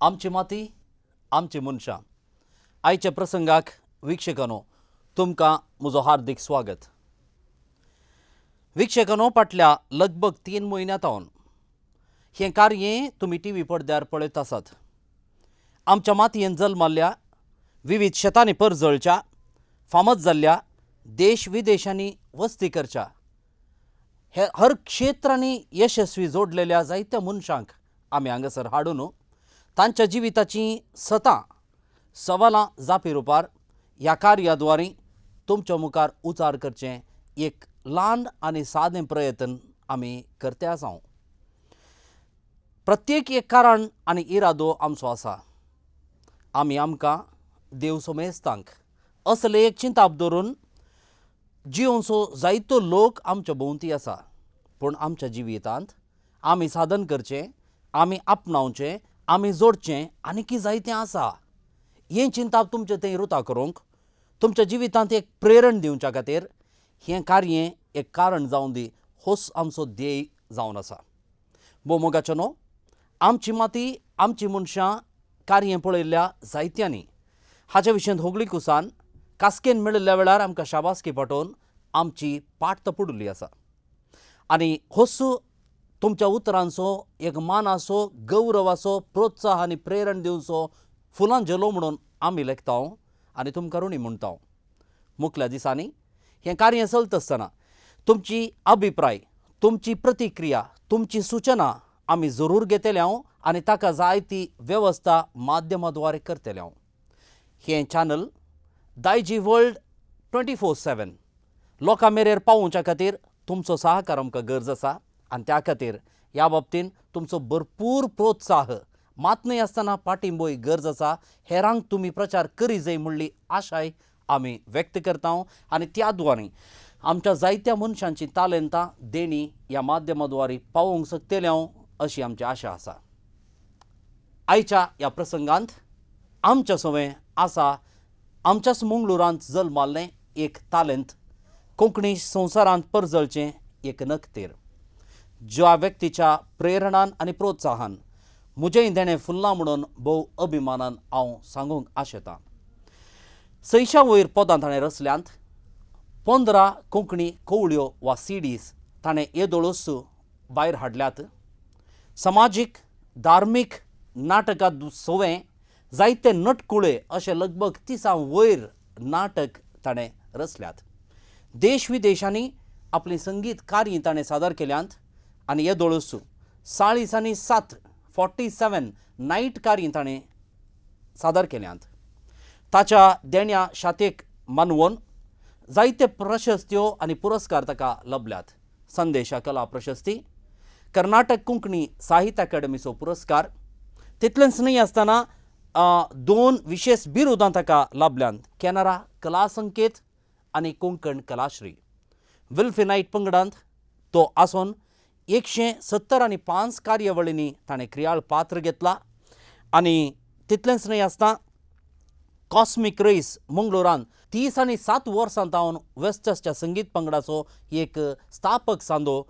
आमची माती, आमची मनशां आयच्या प्रसंगाक वीक्षकांनो तुमकां म्हजो हार्दीक स्वागत. वीक्षकांनो, फाटल्या लगभग 3 म्हयन्यां सावन हें कार्य तुमी टी व्ही पडद्यार पळयत आसात. आमच्या मातयेन जल्माल्ल्या, विविध शेतांनी परजळच्या, फामद जाल्ल्या, देश विदेशांनी वस्ती करच्या, हे हर क्षेत्रांनी यशस्वी जोडलेल्या जायत्या मनशांक आमी हांगासर हाडून तांच्या जिविताचीं सतां सवालां जापी रुपार ह्या कार्याद्वारी तुमच्या मुखार उचार करचें एक ल्हान आनी सादें प्रयत्न आमी करते आसा. प्रत्येक एक कारण आनी इरादो आमचो आसा. आमी आमकां देव सोमेस्तांक असलें एक चिंताप दवरून जियोवचो जायतो लोक आमच्या भोंवती आसा, पूण आमच्या जिवितांत आमी साधन करचें, आमी आपणावचें, आमी जोडचें आनीकी जायतें आसा. हें चिंताप तुमचें थंय रुता करूंक, तुमच्या जिवितांत एक प्रेरण दिवच्या खातीर हें कार्य एक कारण जावन दी, होच आमचो ध्येय जावन आसा. भोव न्हू, आमची माती आमची मनशां कार्य पळयल्ल्या जायत्यांनी हाच्या विशयांत होगळी कुसान कास्केन मेळिल्ल्या वेळार आमकां शाबासकी पाठोवन आमची पाट तपुडली आसा. आनी होच तुमच्या उतरांचो एक मानाचो, गौरवाचो, प्रोत्साह आनी प्रेरण दिवचो फुलां झेलो म्हणून आमी लेखता आनी तुमकां ऋणी म्हणटा. मुखल्या दिसांनी हें कार्य चलता आसतना तुमची अभिप्राय, तुमची प्रतिक्रिया, तुमची सुचना आमी जरूर घेतले हांव आनी ताका जाय ती वेवस्था माध्यमाद्वारे करतले हांव. हें चॅनल दायजी वर्ल्ड 24/7 लोकां मेरेर पावोवच्या खातीर तुमचो सहकार आमकां गरज आसा आनी त्या खातीर ह्या बाबतीन तुमचो भरपूर प्रोत्साह मात न्हय आसतना पाठिंबोय गरज आसा. हेरांक तुमी प्रचार करी जाय म्हणली आशाय आमी व्यक्त करता आनी त्या द्वारे आमच्या जायत्या मनशांची तालेंतां देणी ह्या माध्यमाद्वारे पावोवंक शकतले हांव अशी आमची आशा आसा. आयच्या ह्या प्रसंगांत आमच्या सवें आसा आमच्याच मंगळुरांत जल्माल्लें एक तालेंत, कोंकणी संवसारांत परजळचें एक नकतीर, ज्या व्यक्तीच्या प्रेरणान आनी प्रोत्साहान म्हजेंय देणें फुल्लां म्हणून भोव अभिमानान हांव सांगूंक आशेतां. 600 वयर पदां ताणें रचल्यांत. 15 कोंकणी कोवळ्यो वा सिडीज ताणें येदोळूच भायर हाडल्यात. समाजीक, धार्मीक नाटकां सवें जायते नटकुळे अशे लगभग 30 वयर नाटक ताणें रचल्यात. देश विदेशांनी आपली संगीत कार्य ताणें सादर केल्यांत आनी येदोळूच 47 47 नायट कार्य ताणें सादर केल्यांत. ताच्या देण्या शातेक मानवोन जायते प्रशस्त्यो आनी पुरस्कार ताका लभल्यात. संदेशा कला प्रशस्ती, कर्नाटक कोंकणी साहित्य अकादमीचो पुरस्कार, तितलेंच न्हय आसतना 2 विशेष बिरुदां ताका लाभल्यांत, केनरा कला संकेत आनी कोंकण कलाश्री. विल्फी नायट पंगडांत तो आसून 175 कार्यावळींनी ताणें क्रियाळ पात्र घेतला. आनी तितलेंच न्हय आसतना कॉस्मीक रेस मंगळुरान 37 वर्सां सावन वेस्टर्सच्या संगीत पंगडाचो एक स्थापक सांदो,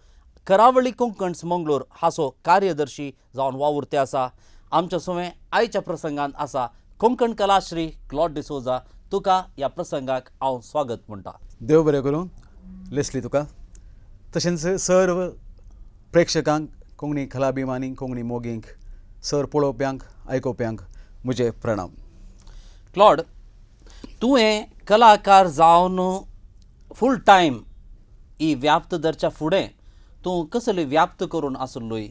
करावळी कोंकण्स मंगळूर हाचो कार्यदर्शी जावन वावुरते आसा. आमच्या सवें आयच्या प्रसंगान आसा कोंकण कलाश्री क्लॉड डिसोजा. तुका ह्या प्रसंगाक हांव स्वागत म्हणटा. देव बरें करूं लेस्ली तुका, तशेंच सर्व प्रेक्षकांक, कोंकणी कलाभिमानींक, कोंकणी मोगींक, सर पळोवप्यांक, आयकोवप्यांक म्हजे प्रणाम. क्लॉड, तुवें कलाकार जावन फूल टायम ही व्याप्त धरच्या फुडें तूं कसली व्याप्त करून आसलोय?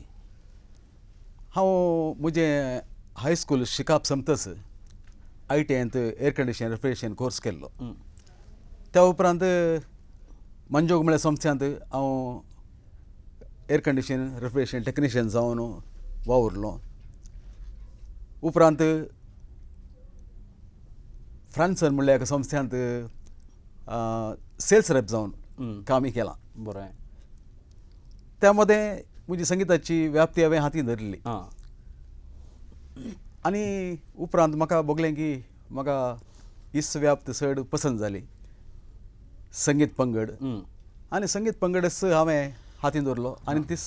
हांव म्हजें हायस्कूल शिकप सोंपतच I T आयंत air condition refrigeration course केल्लो. त्या उपरांत मंजोग म्हळ्या संस्थ्यांत हांव एयर कंडिशन रेफ्रिजरेशन टॅक्निशियन जावन वावुरलो. उपरांत फ्रांसन म्हणल्या एका संस्थ्यांत सेल्स रेप जावन कामय केलां. बरें. त्या मदें म्हजी संगिताची व्याप्ती हांवें हातीन धरली आनी उपरांत म्हाका भोगलें की म्हाका हीच व्याप्त चड पसंत जाली, संगीत पंगड. आनी संगीत पंगडच हांवें हातीन दवरलो आनी तीच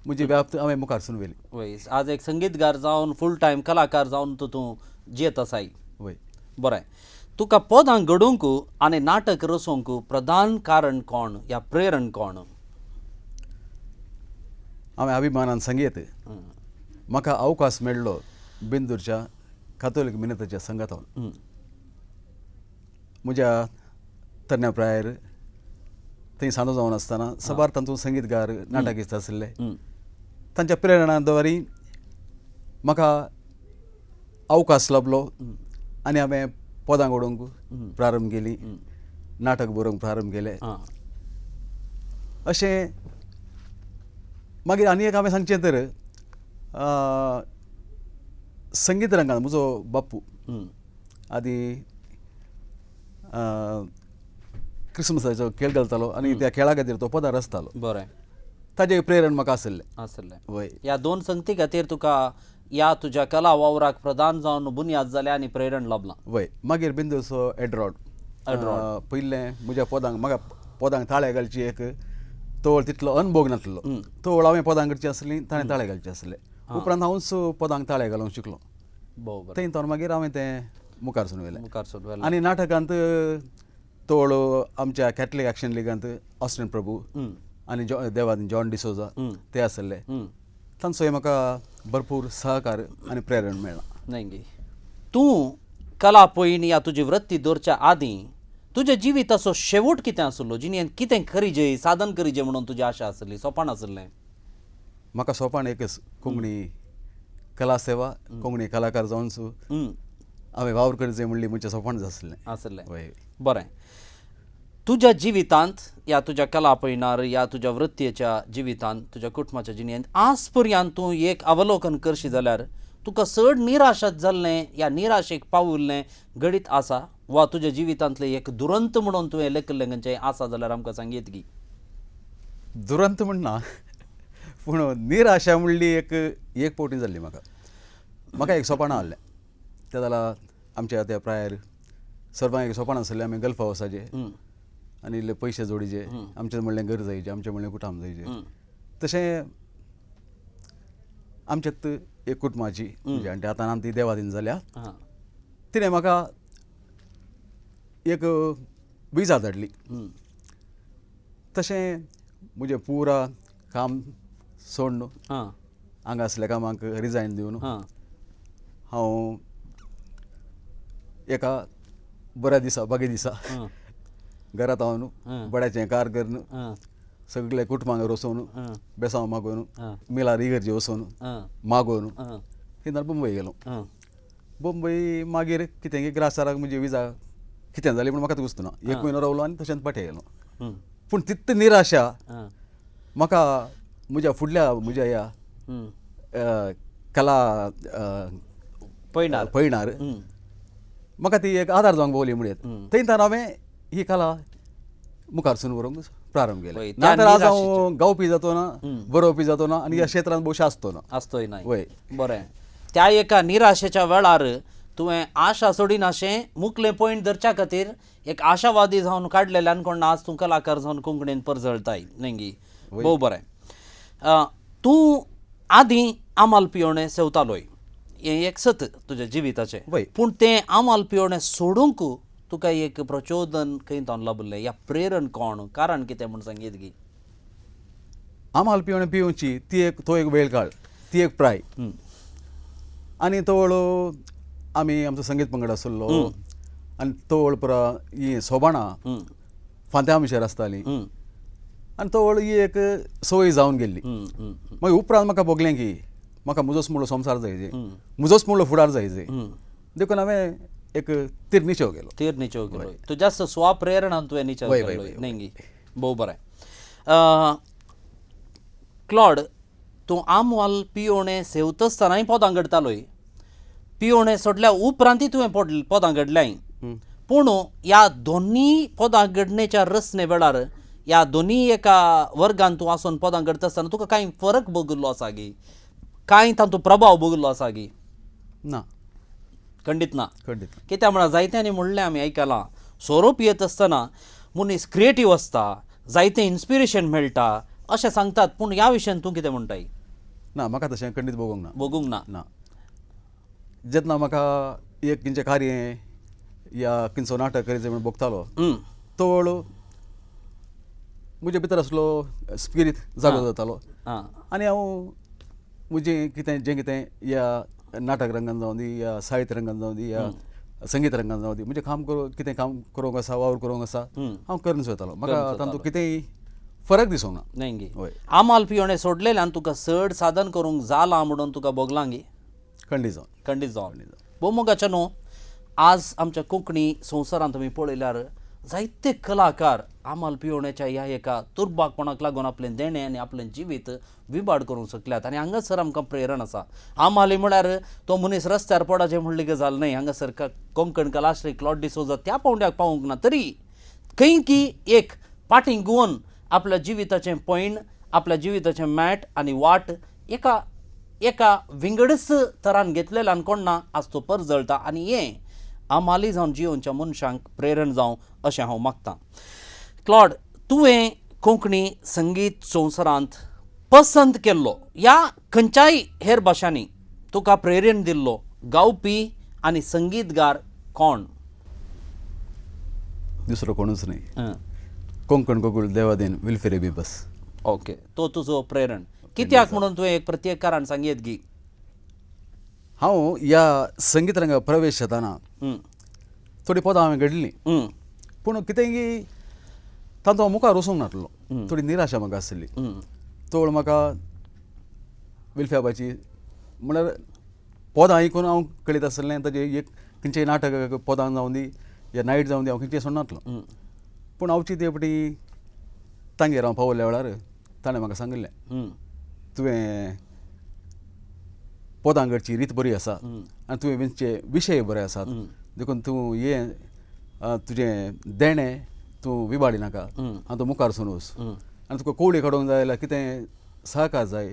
म्हजी व्याप्त हांवें मुखार सून व्हेली. वय, आज एक संगीतकार जावन फूल टायम कलाकार जावन तूं तूं जियेत आसाय. वय. बरें, तुका पदां घडोवंक आनी नाटक रचोवंक प्रधान कारण कोण या प्रेरण कोण? हांवें अभिमानान सांगयत, म्हाका अवकाश मेळ्ळो बेंदूरच्या कातोलीक मिनेताच्या संगातान. म्हज्या तरण्या प्रायर थंय सांदो जावन आसतना साबार तातूंत संगीतकार नाटकिस्त आशिल्ले. तांच्या प्रेरणा द्वारी म्हाका अवकाश लाबलो आनी हांवें पदां घडोवंक प्रारंभ केली, नाटक बरोवंक प्रारंभ केलें. अशें मागीर आनी एक हांवें सांगचें तर संगीत रंगान म्हजो बाप्पू आदी क्रिसमसाचो खेळ घालतालो आनी त्या खेळा खातीर तो पदां रचतालो. बरें. ताजें प्रेरण म्हाका आशिल्लें. आसलें. वय. ह्या दोन संगती खातीर तुका ह्या तुज्या कला वावराक प्रधान जावन बुन्याद जाल्या आनी प्रेरण लाबलां. वय. मागीर बिंदूचो एड्रॉड पयलें म्हज्या पदांक म्हाका पदांक ताळे घालची एक तोवळ तितलो अनभोग नासलो. तोवळ हांवें पदांक करची आसली, ताणें ताळे घालचे आसले. उपरांत हांवूच पदांक ताळे घालूंक शिकलो. बरोबर. थंय तर मागीर हांवें तें मुखार सून व्हेलें. मुखार सोडवेलें. आनी नाटकांत तोवळ आमच्या कॅथलीक एक्शन लिगांत ऑस्टिन प्रभू आनी देवान जॉन डिसोजा ते आसले. तांचोय म्हाका भरपूर सहकार आनी प्रेरण मेळ्ळां. न्हय गे, तूं कला पयण या तुजी वृत्ती दवरच्या आदीं तुज्या जिविताचो शेवट कितें आसलो? जिणेंत कितें करीजे, साधन करीजे म्हणून तुजी आशा आसली, सोपान आसलें? म्हाका सोपान एकच, कोंकणी कला सेवा, कोंकणी कलाकार जावन हांवें वावर करचें म्हणली म्हजें सोपान आसलें. आसलें. वय. बरें, तुज्या जिवितांत या तुज्या कला पयणार या तुज्या वृत्तीच्या जिवितांत, तुज्या कुटुंबाच्या जिणेंत आज पर्यंत तूं एक अवलोकन करशी जाल्यार तुका चड निराशात जाल्लें या निराशेक पाविल्लें घडीत आसा वा तुज्या जिवितांतलें एक दुरंत म्हणून तुवें लेखिल्लें खंयचें आसा जाल्यार आमकां सांगयत गी? दुरंत म्हणना, पूण निराशा म्हणली एक एक फावटी जाल्ली म्हाका. म्हाका एक सोपाणां आहलें त्या जाल्यार आमच्या त्या प्रायर सर्वांक एक सोपाण आसलें, आमी गल्फा वचाचे आनी इल्ले पयशे जोडीचे, आमचें म्हणलें घर जायचें, आमचें म्हणलें कुटाम जायचें. तशें आमच्यात एक कुटुंबाची म्हणजे आनी आतां आमी ती देवादीन जाल्या, तिणें म्हाका एक विजा धाडली. तशें म्हजें पुरा काम सोडून हांगा आसल्या कामाक रिजायन दिवन हांव एका बऱ्या दिसा बागे दिसा घरांत हांव बड्याचें कार करून सगळे कुटुंबांक रोसोवन बेसांव मागोवन मिलार इगर्जे वचोन मागोवन थंय मुंबय गेलो. मुंबय मागीर कितें की ग्रासाराक म्हजी विजा कितें जाली म्हूण म्हाका दिसना. एक म्हयनो रावलो आनी तशेंच पाटे गेलो. पूण तितली निराशा म्हाका म्हज्या फुडल्या म्हज्या ह्या कला पयणार पयणार म्हाका ती एक आदार जावंक पावली म्हणयत. थंय तर हांवें ही कला मुखार सून व्हरूंक प्रारंभ केले. ना तर आज हांव गावपी जातो ना, बरोवपी जातो ना आनी ह्या क्षेत्रांत भोवशा आसतो ना. आसतोय ना. वय. बरें, त्या एका निराशेच्या वेळार तुवें आशा सोडिनाशें मुखलें पॉयंट धरच्या खातीर एक आशावादी जावन काडलेल्यान कोण आज तूं कलाकार जावन कोंकणीन परजळताय न्हय गी? भोव बरें. तूं आदीं आमाल पियोणें सेवतालोय, हें एक सत तुज्या जिविताचें. पूण तें आमाल पियोणें सोडूंक तुका एक प्रचोदन खंय तावन लाबिल्लें या प्रेरण कोण, कारण कितें म्हूण सांगीत गी? आमाल पिवणें पिवची ती एक तो एक वेळ काळ, ती एक प्राय. आनी तवळ आमी आमचो संगीत पंगड आसलो आनी तवळ पुरा ही सोबाणां फांत्या मिशेर आसतालीं आनी तवळ ही एक संवय जावन गेल्ली. मागीर उपरांत म्हाका भोगलें की म्हाका म्हजोच म्हणलो संवसार जाय, म्हजोच म्हणलो फुडार जाय, देखून हांवें एक तीर निचेव गेलो. तीर निचेव गेलो. तूं जास्त स्वप्रेरणान तुवें निचेव केलो न्हय गी? भोव बरें. क्लॉड, तूं आमवाल पियोणें सेवतासतनाय पदां घडतालोय, पियोणें सोडल्या उपरांतय तुवें पदां घडल्याय. पूण ह्या दोनी पदां घडणेच्या रचने वेळार ह्या दोनी एका वर्गान तूं आसून पदां घडता आसतना तुका कांय फरक भोगिल्लो आसा गी? कांय तातूंत प्रभाव भोगिल्लो आसा गी? ना, खंडीत ना. खंडीत. कित्याक म्हळ्यार जायत्यांनी म्हणलें आमी आयकलां, सोरो पियेत आसतना मनीस क्रिएटीव आसता, जायतें इन्स्पिरेशन मेळटा, अशें सांगतात, पूण ह्या विशयान तूं कितें म्हणटाय? ना, म्हाका तशें खंडीत भोगूंक ना. भोगूंक ना. ना, जेन्ना म्हाका एक खंयचें कार्य या खंयचो नाटक करीत म्हूण भोगतालो तो वेळ म्हजे भितर आसलो स्पिरीत जागो जातालो आनी हांव म्हजें कितें जें कितें या नाटक रंगान जावं दी या साहित्य रंगान जावं दी या संगीत रंगान जावं दी, म्हणजे काम करूं कितें काम करूंक आसा, वावर करूंक आसा, हांव करून वतालो. म्हाका तातूंत कितेंय फरक दिसूंक ना. न्हय गे? हय. आमाल पियोणे सोडलेल्यान तुका चड साधन करूंक जालां म्हणून तुका भोगलां गे? खंडीत जावन. खंडीत जावन. भोवमोगाच्या न्हू, आज आमच्या कोंकणी संवसारांत तुमी पळयल्यार जायते कलाकार आमाल पियोण्याच्या ह्या एका दुर्भागपणाक लागून आपलें देणें आनी आपलें जिवीत विबाड करूंक शकल्यात. आनी हांगासर आमकां प्रेरण आसा. आमाली म्हळ्यार तो मनीस रस्त्यार पडाचें म्हणली गजाल न्हय. हांगासर कोंकण कलाश्री क्लॉड डिसोजा त्या पावंड्याक पावूंक ना तरी खंय की एक पाटीं गुवन आपल्या जिविताचें पैण, आपल्या जिविताचें मॅट आनी वाट एका एका विंगडच तरान घेतलेल्यान कोण ना आज तो परजळटा. आनी हें आमाली जावन जियोवच्या मनशांक प्रेरण जावं अशें हांव मागतां. क्लॉड, तुवें कोंकणी संगीत संवसारांत पसंत केल्लो या खंयच्याय हेर भाशांनी तुका प्रेरण दिल्लो गावपी आनी संगीतगार कोण? दुसरो कोणूच न्हय, कोंकण कोकूळ देवादेन विल्फेरे बी बस. ओके, तो तुजो प्रेरण कित्याक म्हणून तुवें एक प्रत्येक कारण सांगयत गी? हांव ह्या संगीत रंगा प्रवेश जाताना थोडी पदां हांवें घडलीं, पूण कितें की तांचो हांव मुखार वचूंक नासलो, थोडी निराशा म्हाका आसली. चड म्हाका विल्फ्याबाची म्हळ्यार पदां आयकून हांव कळीत आसलें ताजें एक खंयचें नाटक पदां जावं दी या नायट जावं दी, हांव खंयचें सोडनासलो. पूण हांवची ते फावटी तांगेर हांव पावल्या वेळार ताणें म्हाका सांगिल्लें, तुवें पदां घडची रीत बरी आसा आनी तुवें विंचचे विशय बरे आसात, देखून तूं हें तुजें देणें तूं विबाडी नाका, आनी तूं मुखार सरून वच. आनी तुका कोवळी काडूंक जाय जाल्यार कितें सहकार जाय,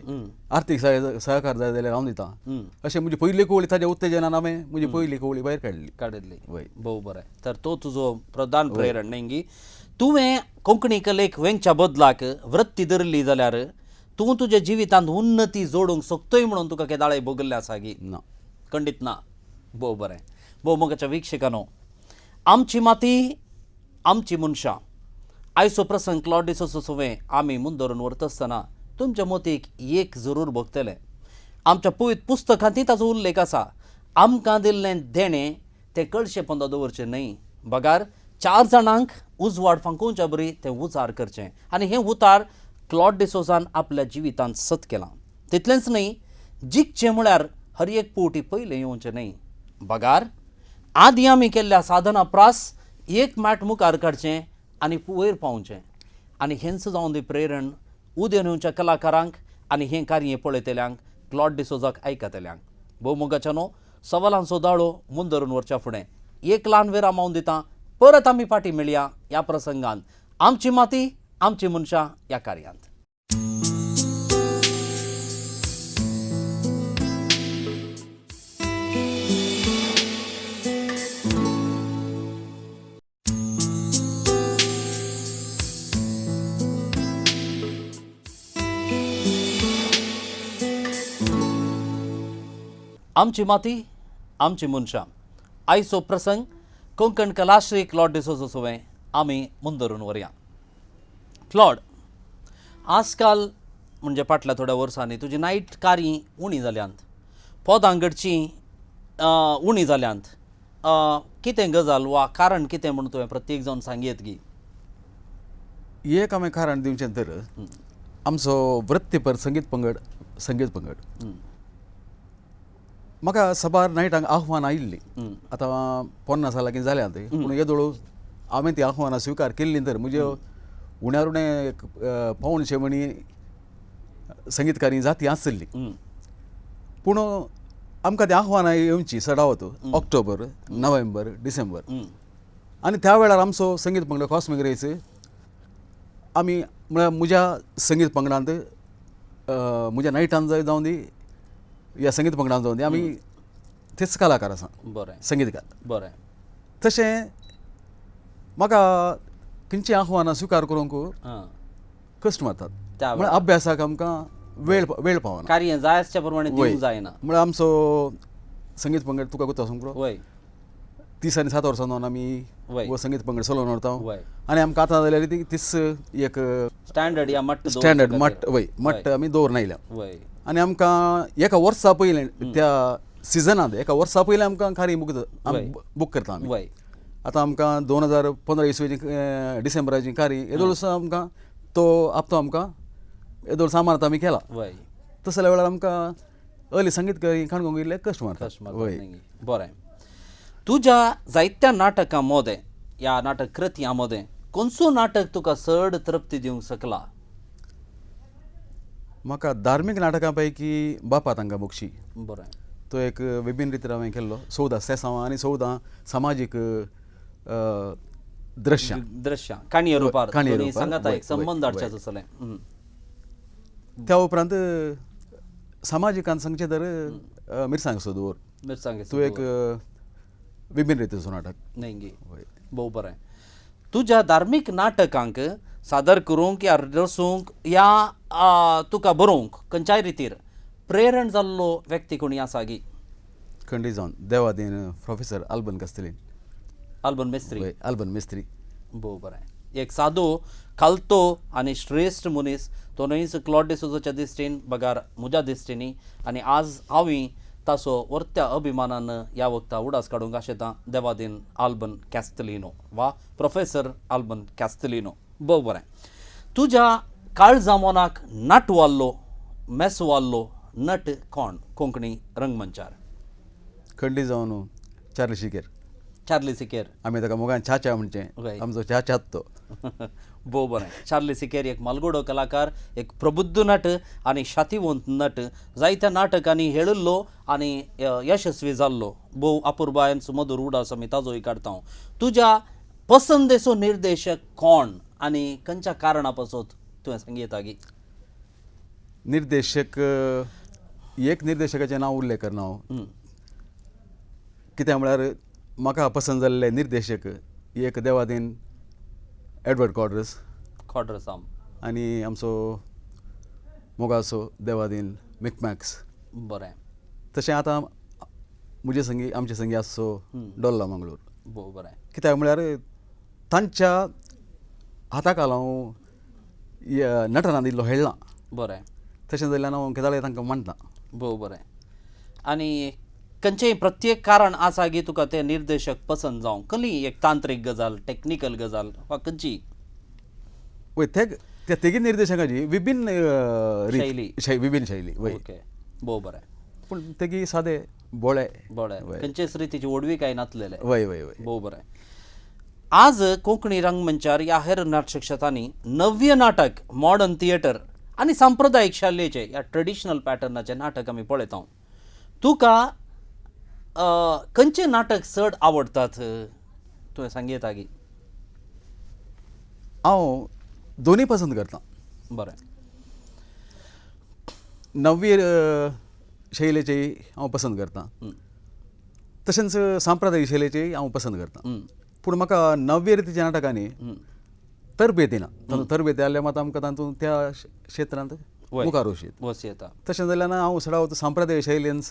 आर्थीक सहकार जाय जाल्यार हांव दितां, अशें म्हजी पयली कोवळी ताज्या उत्तेजनान हांवें म्हजी पयली कोवळी भायर काडली. काडिल्ली. वय. भोव बरें. तर तो तुजो प्रधान प्रेरण न्हय गी? तुवें कोंकणी कलेक वेंगच्या बदलाक वृत्ती धरली जाल्यार तूं तुज्या जिवितांत उन्नती जोडूंक शकतोय म्हणून तुका केदाळाय भोगल्लें आसा गी? ना, खंडीत ना. भोव बरें. भोव मोगाच्या वीक्षकांनो, आमची माती आमची मनशां आयचो प्रसंग क्लॉड डिसोजा सुवें आमी मुंदरून व्हरता आसतना तुमच्या मतीक एक जरूर भोगतलें. आमच्या पवित्र पुस्तकांतय ताचो उल्लेख आसा. आमकां दिल्लें देणें तें कळशे पोंदा दवरचें न्हय, बगार चार जाणांक उजवाड फांकोवच्या बरी तें उजार करचें. आनी हें उतार क्लॉड डिसोजान आपल्या जिवितांत सत केलां. तितलेंच न्हय, जिखचें म्हळ्यार हर एक पवटी पयलें येवचें न्हय, बगार आदी आमी केल्ल्या साधना प्रास एक मॅट मुखार काडचें आनी वयर पावचें. आनी हेंच जावन दी प्रेरण उदेवन येवच्या कलाकारांक आनी हें कार्य पळयतल्यांक, क्लॉड डिसोजाक आयकतल्यांक. भोवमोगाच्यानो, सवालांचो दाळो मुंदरून व्हरच्या फुडें एक ल्हान विराम हांव दितां. परत आमी फाटीं मेळया ह्या प्रसंगान आमची माती आमची मनशां ह्या कार्यांत. आमची माती आमची मनशां आयचो प्रसंग कोंकण कलाश्री क्लॉड डिसोजा सुवें आमी मुंदरून व्हरया. क्लॉड, आजकाल म्हणजे फाटल्या थोड्या वर्सांनी तुजी नायट कार्य उणी जाल्यांत, पदां घडचीं उणी जाल्यांत, कितें गजाल वा कारण कितें म्हूण तुवें प्रत्येक जावन सांगयत गी? एक हांवें कारण दिवचें तर आमचो वृत्तीपर संगीत पंगड, संगीत पंगड म्हाका साबार नायटांक आव्हान आयिल्लीं. आतां 50 लागीं जाल्यात, पूण येदोळ हांवें ती आव्हानां स्विकार केल्लीं तर म्हज्यो उण्यार उणें एक 175 म्हणी संगीतकारी जाती आसली. पूण आमकां ती आव्हानां येवची चडावत ऑक्टोबर, नोव्हेंबर, डिसेंबर. आनी त्या वेळार आमचो संगीत पंगड कॉस्मिक रेस आमी म्हळ्यार म्हज्या संगीत पंगडांत म्हज्या नायटान जावं दी या संगीत पंगडान जावं दी, आमी तेच कलाकार आसा, बरें, संगीतकार. बरें. तशें म्हाका खंयचीं आव्हानां स्विकार करूंक कश्ट मारतात. त्या म्हळ्यार अभ्यासाक आमकां वेळ वेळ पावना. कार्य जाय आसच्या प्रमाणे दिवंक जायना. म्हळ्यार आमचो संगीत पंगड तुका गुता सांगलो वय 30 आनी 7 वर्सां जावन आमी वय. हो संगीत पंगड चलोवन व्हरता. वय. आनी आमकां आतां जाल्यार ती तीच एक स्टँडर्ड या मट्ट दवरच्या स्टँडर्ड खातीर. मट्ट, वय, मट्ट आमी दवरून आयल्या. वय. आनी आमकां एका वर्सा पयलें, त्या सिजनांत एका वर्सा पयलें आमकां खारी बुक बुक करता आमी. आतां आमकां 2015 इसवेची डिसेंबराची कारी येदोळ आमकां तो आपतो आमकां येदोळ सामान आमी केला. तसल्या वेळार आमकां अर्ली संगीत काणकोण इल्ले कश्ट मारता. कश्ट मारतात न्ही. बरें, तुज्या जायत्या नाटकां मोदें ह्या नाटक कृतयां मोदें कोणसो नाटक तुका चड तृप्ती दिवंक शकला? म्हाका धार्मीक नाटकां पैकी बापा तांकां बक्षी. तो एक विभिन्न रितीन हांवें केल्लो, 14 सेसांवां आनी 14 समाजीक दृश्यां. दृश्यां काणये रुपार. काणये दोनी रुपार, सांगाता एक संबंद हाडचे तसलें. त्या उपरांत समाजिकान सांगचें तर मिरसांग दवर. मिरसांगे. तो एक विभिन्न रितीचो नाटक. न्ही गी? भोव बरें. तुज्या धार्मीक नाटकांक सादर करूंक या रचूंक या तुका बरोवंक खंयच्याय रितीर प्रेरण जाल्लो व्यक्ती कोणी आसा गी? खंडीत जावन देवादीन प्रोफेसर आल्बन कास्तेलीन. आल्बन मेस्त्री. वय, आल्बन मिस्त्री. भोव बरें. एक सादो खालतो आनी श्रेश्ठ मनीस तो न्हयच क्लॉड डिसोजाच्या दिश्टीन बगार म्हज्या दिश्टीनी, आनी आज हांवूय ताचो वर्त्या अभिमानान ह्या वखता उडास काडूंक आशेतां. देवादीन आल्बन कॅस्तलिनो वा प्रोफेसर आल्बन कॅस्तलिनो. भोव बरें. तुज्या काळजा मनाक नाटवाल्लो मेसवाल्लो नट कोण कोंकणी रंगमंचार? खंडीत जावन चार्ली शिकेर. चार्ली सिकेर. आमी ताका मोगान चाचा म्हणचें. आमचो चाचाच तो. भोव बरें. चार्ली सिकेर एक मालगुडो कलाकार, एक प्रबुद्ध नट आनी शातिवंत नट, जायत्या नाटकांनी हेळिल्लो आनी यशस्वी जाल्लो. भोव अपुरबायेन सुमधूर उडास आमी ताजोय काडटा. तुज्या पसंदेचो निर्देशक कोण आनी खंयच्या कारणा पासत तुवें सांगयता गी? निर्देशक, एक निर्देशकाचें नांव उल्लेख करना हांव, कित्याक म्हळ्यार म्हाका पसंद जाल्ले निर्देशक एक देवादीन एडवर्ड कॉड्रस. कॉड्रस आम. आनी आमचो मोगाचो देवादीन मिकमॅक्स. तशें आतां म्हजे संगी, आमचे संगी आसचो डोल्ला मंगळूर. भोव बरें. कित्याक म्हळ्यार तांच्या हाताखाल हांव नटनांत इल्लो हेळ्ळां. तशें जाल्ल्यान हांव केदाळाय तांकां मानता. भोव बरें. आनी खंयचेय प्रत्येक कारण आसा गी तुका ते निर्देशक पसंद जावंक? कसली एक तांत्रीक गजाल, टेक्निकल गजाल वा खंयची? वय, ते त्या तेगी निर्देशकाची विभिन्न रीत. शैली. विभिन्न शैली, वय. ओके, भोव बरें. पूण तेगी सादे बोळे. बरें. खंयचेच रितीची व्हडवी नातलेले. वय वय वय भोव बरें. आज कोंकणी रंगमंचार ह्या हेर नाटकक्षेत्रांनी नव्य नाटक, मॉडर्न थिएटर आनी सांप्रदायीक शैलीचे ह्या ट्रेडिशनल पॅटर्नाचे नाटक आमी पळयता. तुका खंयचें नाटक चड आवडटात तुवें सांगयता गी? हांव दोनूय पसंद करता. नवी शैलीचेय हांव पसंद करता, तशेंच सांप्रदायीक शैलीचेय हांव पसंद करता. पूण म्हाका नव्य रितीच्या नाटकांनी तरबेती ना. तातूंत तरबेती आसल्यार मात आमकां तातूंत त्या क्षेत्रांत मुखार वचयेत. वच येता. तशें जाल्यार हांव चडावत सांप्रदायीक शैलींच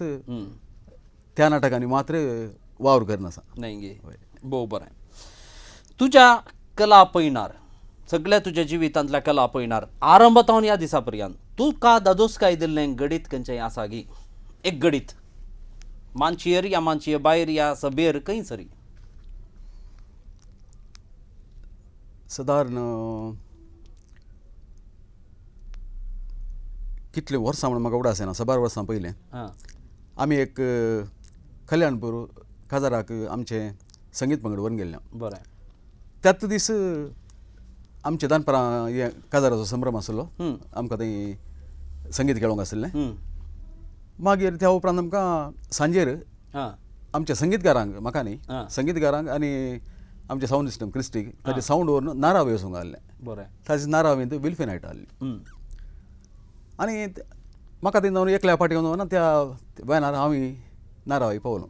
त्या नाटकांनी मात्र वावर करनासा. न्हय गे? भोव बरें. तुज्या कला पयणार, सगळ्या तुज्या जिवितांतल्या कला पयणार आरंभातावन ह्या दिसा पर्यंत तुका दादोसकाय दिल्लें गणीत खंयचें आसा गी? एक गणीत मानचेर या मानचे भायर या सभेर खंय सरी. सादारण कितलीं वर्सां म्हूण म्हाका उडास येना, साबार वर्सां पयलें आमी एक कल्याणपूर काजाराक आमचें संगीत पंगड व्हरून गेल्ले. त्याच दीस आमचे दनपारां हे काजाराचो संभ्रम आसलो, आमकां थंय संगीत खेळोंक आशिल्लें. मागीर त्या उपरांत आमकां सांजेर आमच्या संगीतकारांक, म्हाका न्ही, संगीतकारांक आनी आमचे सावंड सिस्टम क्रिस्टीक ताजे सावंड व्हरून नारावे वचूंक आहलें. ताजे नारावेंत विल्फी नायट आहली आनी म्हाका थंय जावन एकल्या फाटी येवन ना त्या वेनार हांव नारावे पावलो.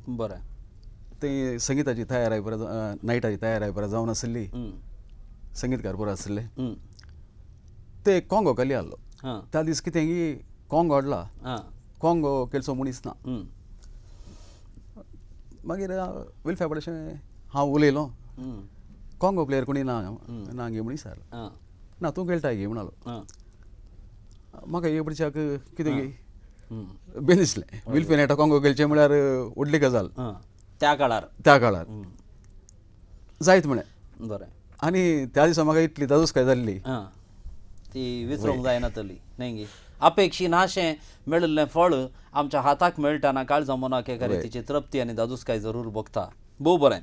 थंय संगिताची तयाराय पुरो, नायटाची तयाराय पुरो जावन आशिल्ली, संगीतकार पुरो आशिल्ले. ते कोंगो कली आहलो. हां. त्या दीस कितें की कोंगो हाडला, हां. कोंगो केलसो मनीस ना. हम्म. मागीर विल्फ्या अशें हांव उलयलो, हम्म. कोंगो प्लेयर कोणी ना ना गे म्हणून विचारलें. हां. ना तूं खेळटा गे म्हणालो. हां. म्हाका हे पडच्याक कितें गे हम्म. बेन दिसलें, विल्फी नायटा कोंगो खेळचें म्हळ्यार व्हडली गजाल हां, त्या काळार. त्या काळार जायत म्हळें. बरें. आनी त्या दिसा म्हाका इतली दादोसकाय जाल्ली हां, ती विसरूंक जायना तली न्हय गे. अपेक्षी नाशें मेळिल्लें फळ आमच्या हाताक मेळटना काळजा मनाक एका रितीची तृप्ती आनी दादोसकाय जरूर भोगता. भोव बरें.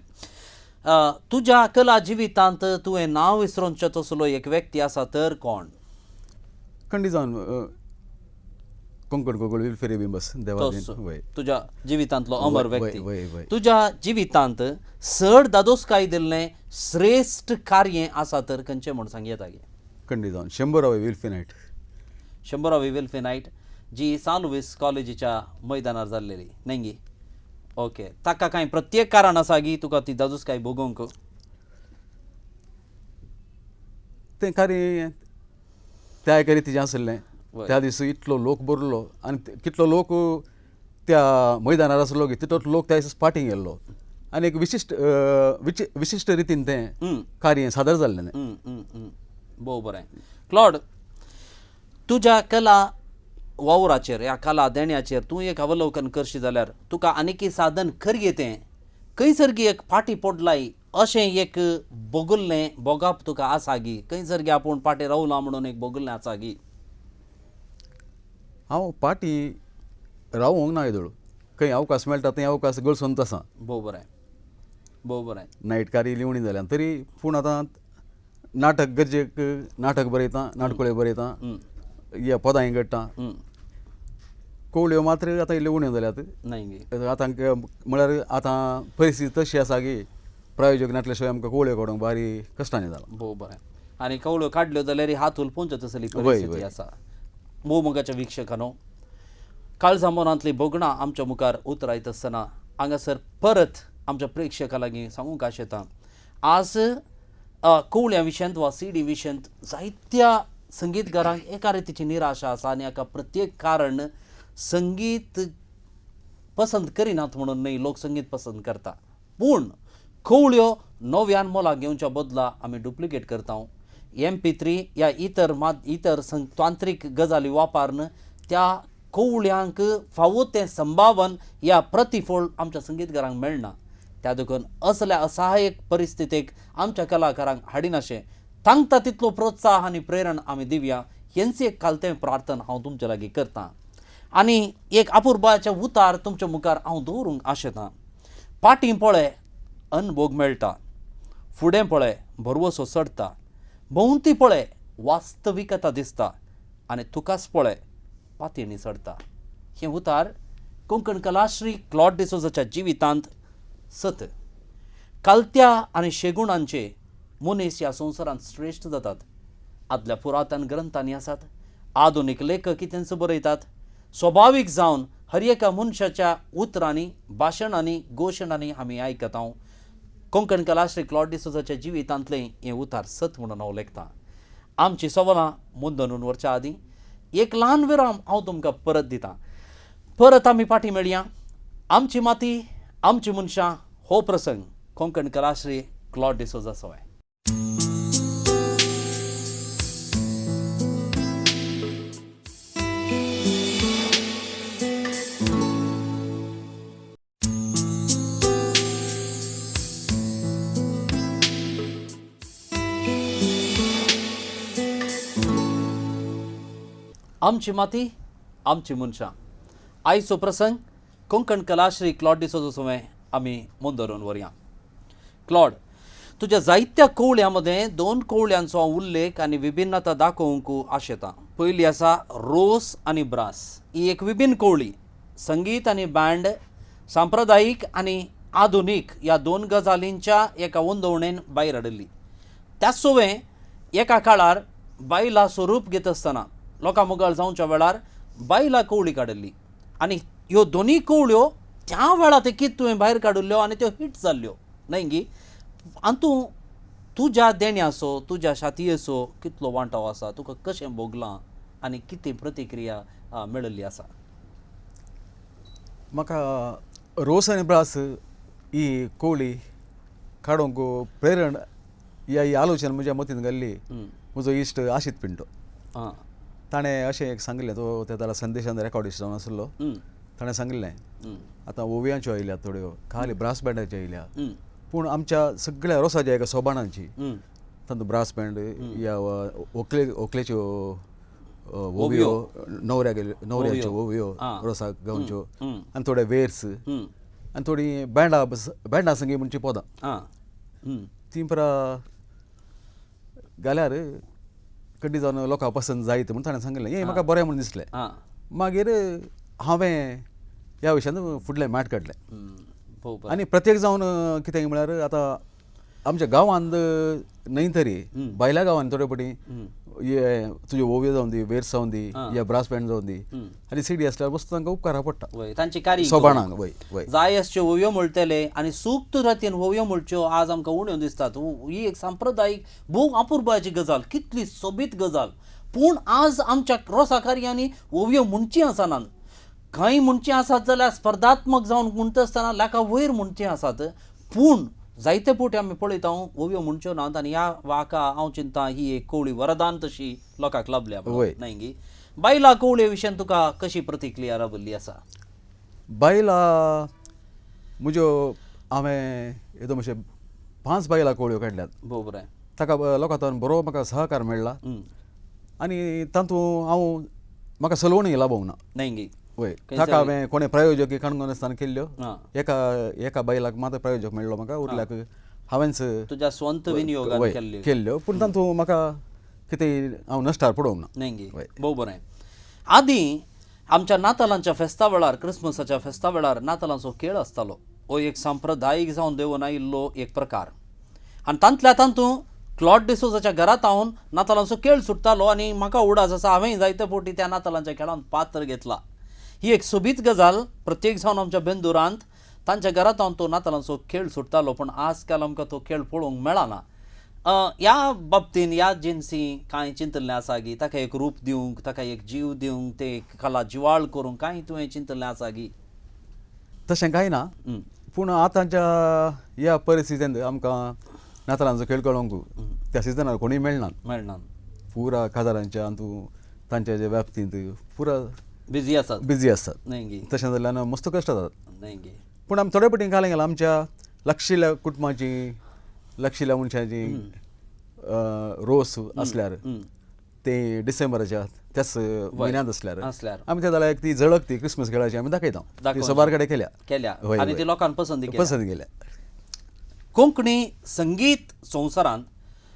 तुज्या कला जिवितांत तुवें नांव विसरोनचें तसलो एक व्यक्ती आसा तर कोण? खंडीत जावन कोंकण कोगूळ विल्फी रेबिंबस देवादीन. तोच वय तुज्या जिवितांतलो अमर वय, व्यक्ती. वय, वय. तुज्या जिवितांत चड दादोसकाय दिल्लें श्रेश्ठ कार्य आसा तर खंयचें म्हूण सांग येता गे? खंडीत जावन शंबरावे विल्फी नायट. शंबरावी विल्फी नायट जी सान लुईस कॉलेजीच्या मैदानार जाल्लेली न्हय गी? ओके, ताका कांय प्रत्येक कारण आसा गी तुका ती दादोसकाय भोगोवंक? तें कार्य त्या एका रितीचें आसलें. वय. त्या दीस इतलो लोक भरलो आनी कितलो लोक त्या मैदानार आसलो की तितलो लोक त्या दिसा पाटींग गेल्लो आनी एक विशिश्ट विशिश्ट रितीन तें कार्य सादर जाल्लें. भोव बरें. क्लॉड, तुज्या कला वावराचेर ह्या कला देण्याचेर तूं एक अवलोकन करशी जाल्यार तुका आनीकी साधन करये तें खंयसर गी एक फाटी पडलाय अशें एक भोगल्लें भोगप तुका आसा गी? खंयसर गी आपूण फाटीं रावलां म्हणून एक भोगल्लें आसा गी? हांव फाटीं रावूंक ना येदोळ, खंय अवकाश मेळटा थंय अवकाश गळसोनत आसा. भोव बरें, भोव बरें. नायट कार्य लिवणी जाल्यान तरी पूण आतां नाटक गरजेक नाटक बरयता, नाटकुळें बरयता, या पदांय घडटा. कोवळ्यो मात्र आतां इल्ल्यो उण्यो जाल्यात. न्हय गे? आतां म्हळ्यार आतां परिस्थिती तशी आसा की प्रायोजक नासल्या शिवाय आमकां कोवळ्यो काडूंक बारी कश्टांनी जालां. भोव बरें. आनी कवळ्यो काडल्यो जाल्यार हात हुलपून तसली परिस्थिती आसा. भोव मोगाच्या वीक्षकांनो, काळजा मनांतली भोगणां आमच्या मुखार उतरायत आसतना हांगासर परत आमच्या प्रेक्षकां लागीं सांगूंक आशेता, आज कवळ्यां विशयांत वा सीडी विशयांत जायत्या संगीतकारांक एका रितीची निराशा आसा आनी हाका प्रत्येक कारण संगीत पसंत करिनात म्हणून न्हय, लोक संगीत पसंत करता, पूण कवळ्यो नव्यान मोलाक घेवच्या बदला आमी डुप्लिकेट करता. MP3 या इतर इतर तांत्रीक गजाली वापरून त्या कवळ्यांक फावो तें संभावन या प्रतिफळ आमच्या संगीतकारांक मेळना. त्या देखून असल्या असहाय्य परिस्थितीक आमच्या कलाकारांक हाडिनाशें तांकां तितलो प्रोत्साह आनी प्रेरण आमी दिवया हेंच एक खालतें प्रार्थना हांव तुमचे लागीं करतां आनी एक अपुरबायाचें उतार तुमच्या मुखार हांव दवरूंक आशेतां. पाटीं पळय अनभोग मेळटा, फुडें पळय भरवसो चडटा, भोंवती पळय वास्तविकता दिसता आनी तुकाच पळय पातयेणी चडटा. हें उतार कोंकण कलाश्री क्लॉड डिसोजाच्या जिवितांत सत. कालत्या आनी शेगुणांचे मनीस ह्या संवसारांत श्रेश्ठ जातात. आदल्या पुरातन ग्रंथांनी आसात, आधुनीक लेखक तेंचो बरयतात. स्वभावीक जावन हर एका मनशाच्या उतरांनी, भाशणांनी, घोशणांनी आमी आयकता. कोंकण कलाश्री क्लॉड डिसोजाच्या जिवितांतलें हें उतार सत म्हणून हांव लेखतां. आमची सवालां मुंदनून वरच्या आदीं एक ल्हान विराम हांव तुमकां परत दितां. परत आमी फाटीं मेळया. आमची माती आमची मनशां हो प्रसंग कोंकण कलाश्री क्लॉड डिसोजा सवाय. आमची माती आमची मनशां आयचो प्रसंग कोंकण कलाश्री क्लॉड डिसोजा सवें आमी मुंदरून व्हरया. क्लॉड, तुज्या जायत्या कवळ्यां मदें दोन कवळ्यांचो हांव उल्लेख आनी विभिन्नता दाखोवंक आशेतां. पयली आसा रोस आनी ब्रास, ही एक विभिन्न कवळी. संगीत आनी बँड, सांप्रदायीक आनी आधुनीक ह्या दोन गजालींच्या एका वंदवणेन भायर हाडिल्ली. त्याच सवें एका काळार बायलां स्वरूप घेत आसतना लोकां मुखार जावच्या वेळार बायलां कवळी काडिल्ली आनी ह्यो दोनूय कवळ्यो त्या वेळार ते कित तुवें भायर काडिल्ल्यो आनी त्यो हिट जाल्ल्यो न्हय गी? हातूंत तुज्या देण्याचो, तुज्या शातयेचो कितलो वांटो आसा, तुका कशें भोगलां आनी कितें प्रतिक्रिया मेळिल्ली आसा? म्हाका रोस आनी ब्रास ही कोळी काडूंक प्रेरण या ही आलोचना म्हज्या मतींत घाल्ली म्हजो इश्ट आशीत पिंटो. ताणें अशें एक सांगिल्लें, तो त्या जाल्यार संदेशान रेकॉर्डिस्ट जावन आसलो, ताणें सांगिल्लें आतां ओवयांच्यो आयल्यात थोड्यो, खाली ब्रास बँडाच्यो आयल्या, पूण आमच्या सगळ्या रोसाच्या एका सोबाणांची तातूंत ब्रास बँड या व्हंकले व्हंकलेच्यो ओवयो, न्हवऱ्या न्हवऱ्याच्यो ओवयो रोसाक गावच्यो, आनी थोडे वेर्स आनी थोडी बँडा बँडा संगी म्हणची पदां ती परा घाल्यार कड्डी जावन लोकांक पसंत जायत म्हूण ताणें सांगिल्लें. हें म्हाका बरें म्हूण दिसलें. मागीर हांवें ह्या विशयान फुडलें मॅट काडलें. आनी प्रत्येक जावन कितें म्हळ्यार आतां आमच्या गांवांत न्हय तरी भायल्या गांवांत थोडे फावटी हे तुज्यो ओवयो जावन दी, वेर्स जावन दी या ब्रास बँड जावन दी आनी सिडी आसल्यार वस्तू तांकां उपकारा पडटा तांची कार्य सोबाणांक. वय वय जाय आसच्यो ओवयो म्हणटले आनी सूक्त रातीन ओवयो म्हणच्यो आज आमकां उण्यो दिसतात. ही एक सांप्रदायीक भोव अपुरबायेची गजाल, कितली सोबीत गजाल. पूण आज आमच्या रोसा कार्यांनी ओवयो म्हणची आसनात. कांय म्हणचीं आसात जाल्यार स्पर्धात्मक जावन म्हणटा आसतना लाका वयर म्हणचीं आसात, पूण जायते फावटी आमी पळयता ओवयो म्हणच्यो नात. आनी ह्या वाका हांव चिंता ही एक कोवळी वरदान तशी लोकांक लाभल्या न्हय गी. बायलां कोवळे विशयान तुका कशी प्रतिक्रिया राबिल्ली आसा? बायलां म्हज्यो हांवें येदो मातशें 5 बायलां कोवळ्यो काडल्यात. बरोबर, ताका लोकांतून बरो म्हाका सहकार मेळ्ळा आनी तातूंत हांव म्हाका सलोवणी लाबोवंक ना. न्हय गी? वय, ताका हांवें कोणें प्रायोजक काणकोण आसतना केल्ल्यो, एका एका बायलाक मात प्रायोजक मेळ्ळो म्हाका, उरल्याक हांवेंच तुज्या स्वंत विनियोगान केल्ल्यो. पूण तातूंत म्हाका कितें हांव नश्टार पडोवंक ना. न्हय गी? भोव बरें. आदीं आमच्या नातालांच्या फेस्ता वेळार, क्रिसमसाच्या फेस्ता वेळार नातालांचो खेळ आसतालो. हो एक सांप्रदायीक जावन देंवून आयिल्लो एक प्रकार आनी तांतल्या तातूंत क्लॉड डिसोजाच्या घरांत हांव नातालांचो खेळ सुट्टालो आनी म्हाका उडास आसा हांवें जायते फावटी त्या नातालांच्या खेळांत पात्र घेतला. ही एक सोबीत गजाल. प्रत्येक जावन आमच्या बेंदुरांत तांच्या घरांत हांव तो नातालांचो खेळ सुट्टालो, पूण आज काल आमकां तो खेळ पळोवंक मेळना. ह्या बाबतीन ह्या जिन्सी कांय चिंतलें आसा गी, ताका एक रूप दिवंक, ताका एक जीव दिवंक, ते कला जिवाळ करूंक कांय तुवें चिंतलें आसा गी? तशें कांय ना, पूण आतांच्या ह्या परिस्थितींत आमकां नातालांचो खेळ कळोवंक त्या सिजनार कोणूय मेळना. मेळना. पुरा काजारांच्या अंतू तांच्या जे व्याप्तींत पुरा बिजी आसात, बिजी आसतात. न्हय गी? तशें जाल्ल्यान मस्त कश्ट जातात. न्हय गी? पूण आमी थोडे फावटी घालें गेलां आमच्या लागशिल्ल्या कुटुंबाची, लागशिल्ल्या मनशाची रोस आसल्यार ते डिसेंबराच्या त्याच म्हयन्यांत आसल्यार आमी त्या जाल्यार एक ती झळक ती क्रिसमस खेळाची आमी दाखयता. ती सबार कडेन केल्या केल्या आनी ती लोकांक पसंत पसंत केल्या. कोंकणी संगीत संवसारांत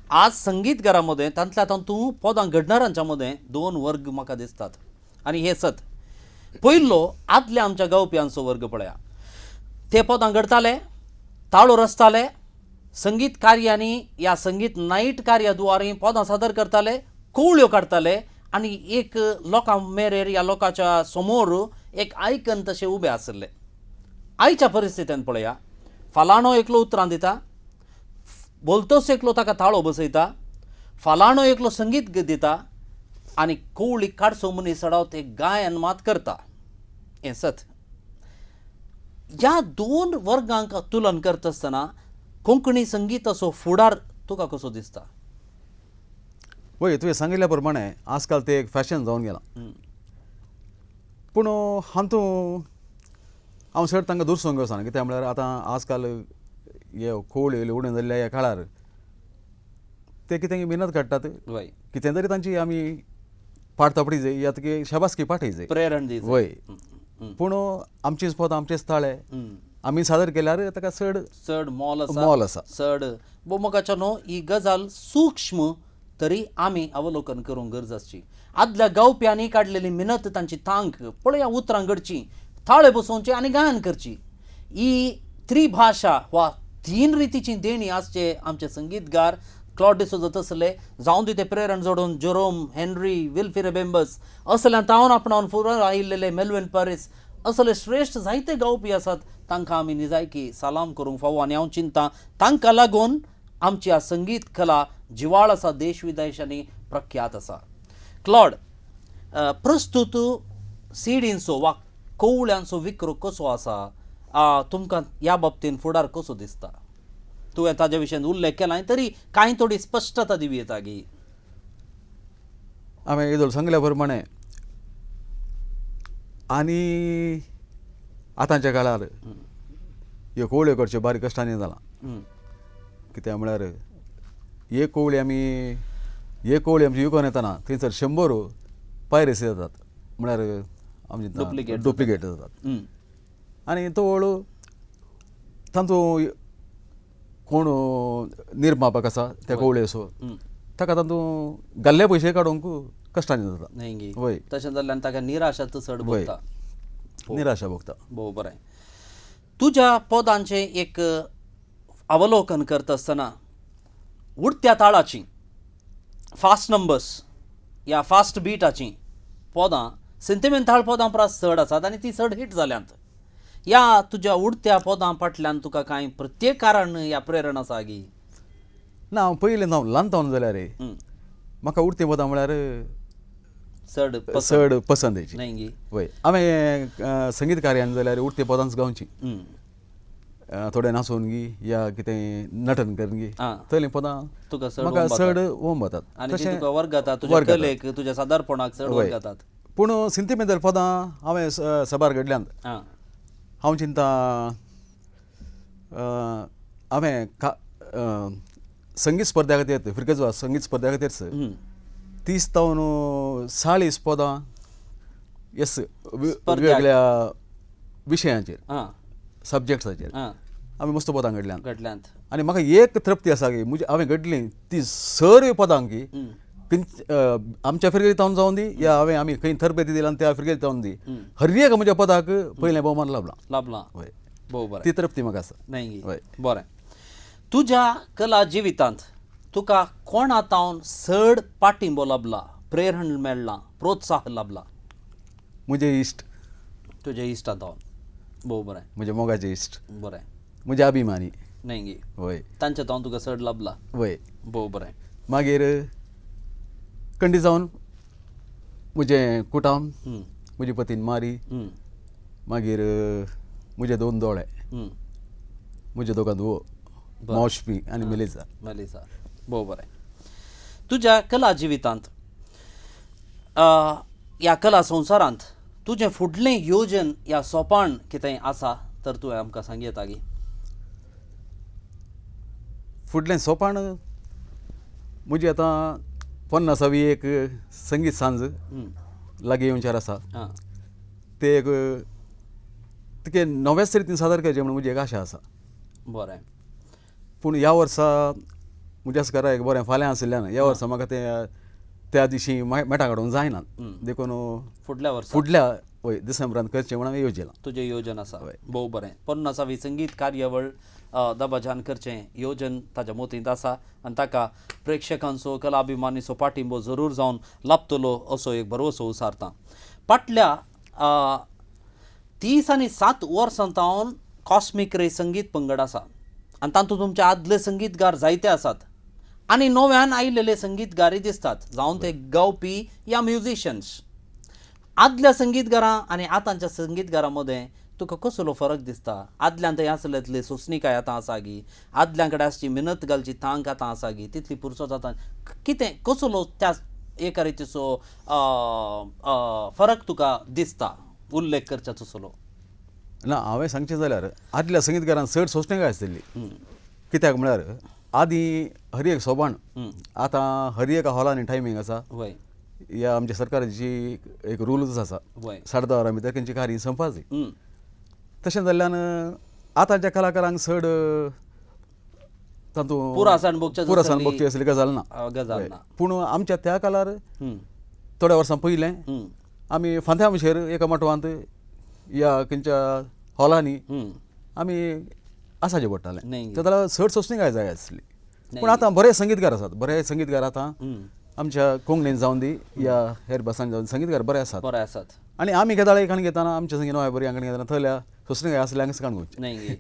आज संगीतकारां मदें तांतल्या तातूंत पदां घडणारांच्या मदें 2 वर्ग म्हाका दिसतात आनी हे सत. पयलो आदल्या आमच्या गावप्यांचो वर्ग पळया, ते पदां घडताले, ताळो रचताले, संगीत कार्यांनी या संगीत नायट कार्या द्वारे पदां सादर करताले, कोवळ्यो काडटाले आनी एक लोकां मेरेर या लोकांच्या समोर एक आयकन तशें उबें आशिल्लें. आयच्या परिस्थितीन पळया, फलाणो एकलो उतरां दिता, बोलतोच एकलो ताका ताळो बसयता, फलाणो एकलो संगीत दिता आनी कोवळी काडचो मनीस चडावत एक गायन मात करता. हें सत. ह्या 2 वर्गांक तुलन करता आसतना कोंकणी संगीताचो फुडार तुका कसो दिसता? वय, तुवें सांगिल्ल्या प्रमाणे आजकाल ते एक फॅशन जावन गेलां, पूण हातूंत हांव चड तांकां दुरसोंक वचना. कित्याक म्हळ्यार आतां आजकाल हे कोवळ्यो उणें जाल्ल्या ह्या काळार ते कितें मेहनत काडटात, कितें तरी तांची आमी पाट थापडी जाय या तुगे शाबासकी पाठय जाय, प्रेरण दी. वय, पूण आमचीच पदां आमचेच ताळे आमी सादर केल्यार ताका चड चड मोल आसा, मोल आसा चड बोमकाच्या न्हू. ही गजाल सूक्ष्म तरी आमी अवलोकन करूंक गरज आसची. आदल्या गावप्यांनी काडलेली मिनत, तांची तांक पळया, उतरां घडची, ताळे बसोवचे आनी गायन करची, ही त्रिभाशा वा 3 रितीची देणी आसचे आमचे संगीतकार क्लॉड डिसोजा तसले जावन दी ते प्रेरण जोडून जेरोम हेनरी विल्फी रेबेंबस असल्या तावन आपणावन फुडार आयिल्ले मेलविन पॅरीस असले श्रेश्ठ जायते गावपी आसात. तांकां आमी निजायकी सलाम करूंक फावो आनी हांव चिंता तांकां लागून आमची ह्या संगीत कला जिवाळ आसा, देश विदेशांनी प्रख्यात आसा. क्लॉड, प्रस्तूत सिडींचो वा कोवळ्यांचो विक्रो कसो आसा, तुमकां ह्या बाबतीन फुडार कसो दिसता? तुवें ताज्या विशयान उल्लेख केला तरी कांय थोडी स्पश्टता दिवं येता गी? हांवें येदोळ सांगल्या प्रमाणे आनी आतांच्या काळार ह्यो कोवळ्यो करच्यो बारीक कश्टांनी जालां. कित्याक म्हळ्यार एक कोवळी आमी एक कोवळी आमची विकून येताना थंयसर 100 पायरेसी जातात, म्हळ्यार आमची डुप्लिकेट जातात. आनी तो हळू तांचो कोण निर्मापक आसा त्या कोवळेचो ताका तातूंत घाल्ले पयशे काडूंक कश्टांनी जाता. न्हय? वय. तशें जाल्ल्यान ताका निराशा चड भोगता. निराशा भोगता. भोव बरें. तुज्या पदांचें एक अवलोकन करता आसतना उडत्या ताळाची फास्ट नंबर्स या फास्ट बिटाची पदां सेंतिमेंताळ पदां परस चड आसात आनी ती चड हिट जाल्यांत. ह्या तुज्या उडत्या पदां फाटल्यान तुका कांय प्रत्येक कारण या प्रेरणा आसा गी? ना, हांव पयलीं हांव ल्हान जावन जाल्यार म्हाका उडतीं पदां म्हळ्यार चड चड पसंद येची. न्हय गी? वय. हांवें संगीत कार्यान जाल्यार उडती पदांच गावची, थोडें नाचून गी या कितें नटन करून गी तसलीं पदां तुका म्हाका चड ओम वतात. आनी तुका वर्गातात तुज्या कलेक, तुज्या सादारपणाक चड वर्गातात. पूण सिंतिमेंतल पदां हांवें सबार घडल्यांत. हांव चिंता हांवें संगीत स्पर्धा खातीर फिरगजवा संगीत स्पर्धा खातीर 30 तावन 40 पदां येस वेगळ्या विशयांचेर सब्जेक्ट्साचेर आमी मस्त पदां घडल्यांत. आनी म्हाका एक तृप्ती आसा की म्हजी हांवें घडली ती सर्व पदां की आमच्या फिरगेरी तावन जावन दी या हांवें आमी खंय थरबेती दिला त्या फिरगेरी जावन दी, हर एक म्हज्या पदाक पयलें भोवमान लाभलां. लाभलां. वय. भोव बरें. ती तृप्ती म्हाका आसा. न्हय? वय. बरें. तुज्या कला जिवितांत तुका कोणा तावन चड पाठिंबो लाभला, प्रेरण मेळ्ळां, प्रोत्साहन लाभला? म्हजे इश्ट. तुज्या इश्टां तावन. भोव बरें. म्हजे मोगाचे इश्ट. बरें. म्हजे अभिमानी. न्हय गी? वय. तांच्या तावन तुका चड लाभला. वय. भोव बरें. मागीर कंडी जावन म्हजें कुटाम, म्हजी पतीन मारी, मागीर म्हजे 2 दोळे, म्हजे दोगां धुवो मावशपी आनी मेलिसा. मेलिसा. भोव बरें. तुज्या कला जिवितांत ह्या कला संवसारांत तुजें फुडलें योजन या सोपान कितें आसा तर तुवें आमकां सांग येता गी? फुडलें सोपान म्हजी आतां 50वी एक संगीत सांज लागीं येवच्यार आसा. ते एक तिके नव्याच रितीन सादर करचें म्हणून म्हजी एक आशा आसा. बरें. पूण ह्या वर्सा म्हज्या घरा एक बरें फाल्यां आशिल्ल्यान ह्या वर्सा म्हाका तें त्या दिशी मेटां काडूंक जायना, देखून फुडल्या वर्सा फुडल्या वय डिसेंबरान करचें म्हणून हांवें येवजिलां. तुजें योजन आसा. भोव बरें. 50वी संगीत कार्यावळ दबाज्यान करचें योजन ताज्या मोतींत आसा आनी ताका प्रेक्षकांचो कलाभिमानीचो पाठिंबो जरूर जावन लाभतलो असो एक भरवसो उसारता. फाटल्या 30 आनी 7 वर्सां तावन कॉस्मीक रे संगीत पंगड आसा आनी तातूंत तुमचे आदले संगीतगार जायते आसात आनी नव्यान आयिल्ले संगीतगारय दिसतात, जावन ते गावपी या म्युजिशन्स. आदल्या संगीतगारां आनी आतांच्या संगीतगारां मदें तुका कसलो फरक दिसता? आदल्यान थंय आसलेतली सोंसणीकाय आतां आसा गी? आदल्यां कडेन आसची मिनत घालची तांक आतां आसा गी? तितली पुरसत आतां कितें कसलो त्या एका रितीचो फरक तुका दिसता उल्लेख करच्या तसलो? ना, हांवें सांगचें जाल्यार आदल्या संगीतकारान चड सोंसणीकाय आसतली. कित्याक म्हळ्यार आदीं हर एक सोबाण, आतां हर एका हॉलांनी टायमींग आसा. वय. ह्या आमच्या सरकाराची एक रुलूच आसा, 10:30 वरां भितर खंयची कार्य संपाची. तशें जाल्ल्यान आतांच्या कलाकारांक चड तातूंत पुरासान भोगचें पुरासान भोगची असली गजाल ना. गजाल ना. पूण आमच्या त्या काळार थोड्या वर्सां पयलें आमी फांत्या मुशेर एका मठवांत या खंयच्या हॉलांनी आमी आसाचें पडटालें. ते जाल्यार चड सोंसणीकाय जाय आसली. पूण आतां बरे संगीतकार आसात, बरे संगीतकार आतां आमच्या कोंकणीन जावन दी या हेर भासांनी जावन संगीतकार बरे आसात. बरे आसात. आनी आमी केदाळ एक घेतना आमच्या संगीत नव्या बरी आंकणी घेतना थंयल्या सोंसणीकाय आसल्या हांगाच काण घेवचें. न्हय,